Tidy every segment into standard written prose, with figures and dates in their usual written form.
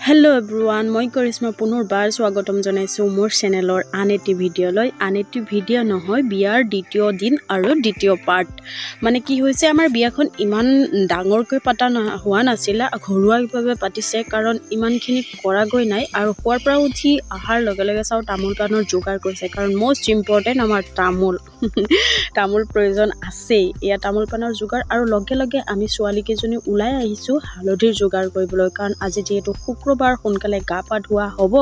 Hello' everyone, মই কৰিশ্মা পুনৰবাৰ স্বাগতম জনাইছোঁ মোৰ চেনেলৰ আন এটি ভিডিঅ'লৈ। আন এটি ভিডিঅ' নহয়, বিয়াৰ দ্বিতীয় দিন আৰু দ্বিতীয় পাৰ্ট। মানে কি হৈছে, আমাৰ বিয়াখন ইমান ডাঙৰকৈ পতা হোৱা নাছিলে, ঘৰুৱাভাৱে পাতিছে, কাৰণ ইমানখিনি কৰাগৈ নাই। আৰু শোৱাৰ পৰা উঠি অহাৰ লগে লগে চাওঁ তামোল পাণৰ যোগাৰ কৰিছে, কাৰণ মষ্ট ইম্পৰ্টেণ্ট আমাৰ তামোল তামোল প্ৰয়োজন আছেই। এয়া তামোল পাণৰ যোগাৰ আৰু লগে লগে আমি ছোৱালীকেইজনী ওলাই আহিছোঁ হালধিৰ যোগাৰ কৰিবলৈ, কাৰণ আজি যিহেতু শুক্ৰবাৰ সোনকালে গা পা ধোৱা হ'ব,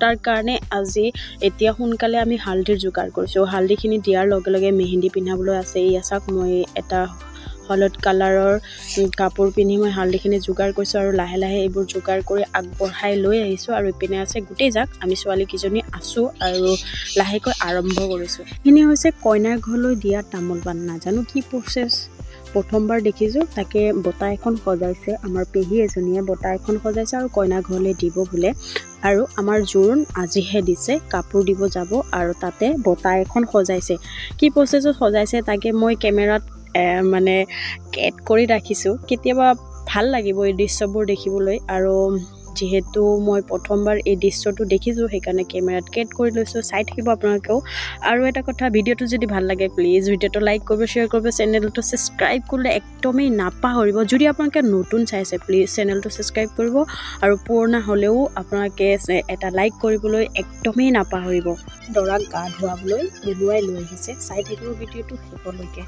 তাৰ কাৰণে আজি এতিয়া সোনকালে আমি হালধিৰ যোগাৰ কৰিছোঁ। হালধিখিনি দিয়াৰ লগে লগে মেহেন্দি পিন্ধাবলৈ আছে। এয়া চাওক, মই এটা হলদ কালাৰৰ কাপোৰ পিন্ধি মই হালধিখিনি যোগাৰ কৰিছোঁ আৰু লাহে লাহে এইবোৰ যোগাৰ কৰি আগবঢ়াই লৈ আহিছোঁ। আৰু ইপিনে আছে গোটেই জাক, আমি ছোৱালীকেইজনী আছোঁ আৰু লাহেকৈ আৰম্ভ কৰিছোঁ। এইখিনি হৈছে কইনাৰ ঘৰলৈ দিয়া তামোল পাণ। নাজানো কি প্ৰচেছ, প্ৰথমবাৰ দেখিছোঁ। তাকে বটা এখন সজাইছে, আমাৰ পেহী এজনীয়ে বটা এখন সজাইছে আৰু কইনা ঘৰলৈ দিব বোলে। আৰু আমাৰ জোৰোণ আজিহে দিছে, কাপোৰ দিব যাব আৰু তাতে বটা এখন সজাইছে। কি প্ৰচেছত সজাইছে তাকে মই কেমেৰাত মানে কেট কৰি ৰাখিছোঁ, কেতিয়াবা ভাল লাগিব এই দৃশ্যবোৰ দেখিবলৈ। আৰু যিহেতু মই প্ৰথমবাৰ এই দৃশ্যটো দেখিছোঁ, সেইকাৰণে কেমেৰাত কেট কৰি লৈছোঁ, চাই থাকিব আপোনালোকেও। আৰু এটা কথা, ভিডিঅ'টো যদি ভাল লাগে প্লিজ ভিডিঅ'টো লাইক কৰিব, শ্বেয়াৰ কৰিব, চেনেলটো ছাবস্ক্ৰাইব কৰিলে একদমেই নাপাহৰিব। যদি আপোনালোকে নতুন চাইছে প্লিজ চেনেলটো ছাবস্ক্ৰাইব কৰিব, আৰু পুৰণা হ'লেও আপোনালোকে এটা লাইক কৰিবলৈ একদমেই নাপাহৰিব। দৰাক গা ধুৱাবলৈ ওলোৱাই লৈ আহিছে, চাই থাকিব ভিডিঅ'টো শেষলৈকে।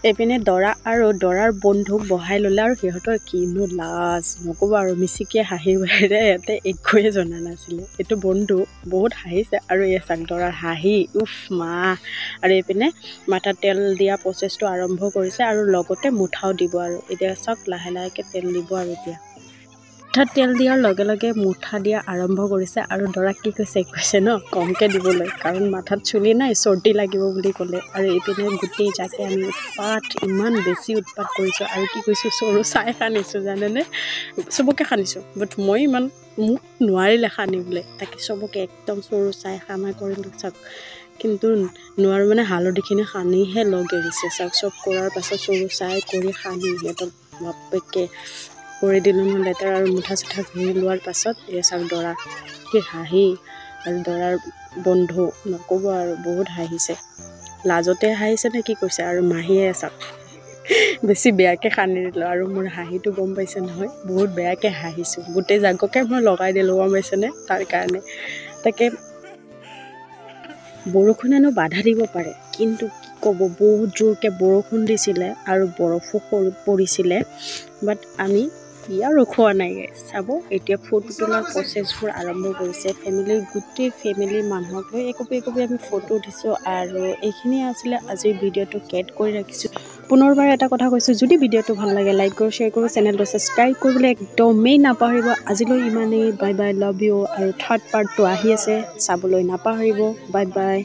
এইপিনে দৰা আৰু দৰাৰ বন্ধুক বহাই ল'লে আৰু সিহঁতৰ কিনো লাজ নক'ব আৰু, মিচিকিয়ে হাঁহিৰ বাহিৰে ইয়াতে একোৱে জনা নাছিলে। এইটো বন্ধু বহুত হাঁহিছে আৰু এই চাক দৰাৰ হাঁহি, উফ মা। আৰু এইপিনে মাথাত তেল দিয়া প্ৰচেছটো আৰম্ভ কৰিছে আৰু লগতে মুঠাও দিব। আৰু এতিয়া চাওক লাহে লাহেকৈ তেল দিব। আৰু এতিয়া মুঠাত তেল দিয়াৰ লগে লগে মুঠা দিয়া আৰম্ভ কৰিছে। আৰু দৰাক কি কৈছে, কৈছে ন কমকৈ দিবলৈ, কাৰণ মাথাত চুলি নাই, চৰ্দি লাগিব বুলি ক'লে। আৰু এইপিনে গোটেই জাকে আমি উৎপাত, ইমান বেছি উৎপাত কৰিছোঁ। আৰু কি কৈছোঁ, চৰু চাই সানিছোঁ জানেনে, চবকে সানিছোঁ, বাট মই ইমান মোক নোৱাৰিলে সানিবলৈ, তাকে চবকে একদম চৰু চাই সানা কৰিলোঁ চাওক। কিন্তু নোৱাৰোঁ মানে হালধিখিনি সানিহে লগ এৰিছে চাওক। চব কৰাৰ পাছত চৰু চাই কৰি সানি সিহঁতক বাপেকে কৰি দিলোঁ নহয় লেতেৰা। আৰু মুঠা চুঠা ঘঁহি লোৱাৰ পাছত এই চাওক দৰা কি হাঁহি, আৰু দৰাৰ বন্ধু নক'ব আৰু বহুত হাঁহিছে, লাজতে হাঁহিছে নে কি কৈছে। আৰু মাহীয়ে চাওক বেছি বেয়াকৈ সানি দিলোঁ আৰু মোৰ হাঁহিটো গম পাইছে নহয়, বহুত বেয়াকৈ হাঁহিছোঁ, গোটেই জাগকে মই লগাই দিলোঁ গম পাইছেনে, তাৰ কাৰণে। তাকে বৰষুণেনো বাধা দিব পাৰে, কিন্তু কি ক'ব, বহুত জোৰকৈ বৰষুণ দিছিলে আৰু বৰফো পৰিছিলে, বাট আমি বিয়া ৰখোৱা নাই। চাব এতিয়া ফটো তোলাৰ প্ৰচেছবোৰ আৰম্ভ কৰিছে। ফেমিলিৰ গোটেই ফেমিলিৰ মানুহক লৈ একপি একপি আমি ফটো উঠিছোঁ। আৰু এইখিনিয়ে আছিলে আজিৰ ভিডিঅ'টো, কেট কৰি ৰাখিছোঁ। পুনৰবাৰ এটা কথা কৈছোঁ, যদি ভিডিঅ'টো ভাল লাগে লাইক কৰোঁ, শ্বেয়াৰ কৰোঁ, চেনেলটো ছাবস্ক্ৰাইব কৰিবলৈ একদমেই নাপাহৰিব। আজিলৈ ইমানেই, বাই বাই, লাভ you. আৰু থাৰ্ড পাৰ্টটো আহি আছে, চাবলৈ নাপাহৰিব। Bye bye.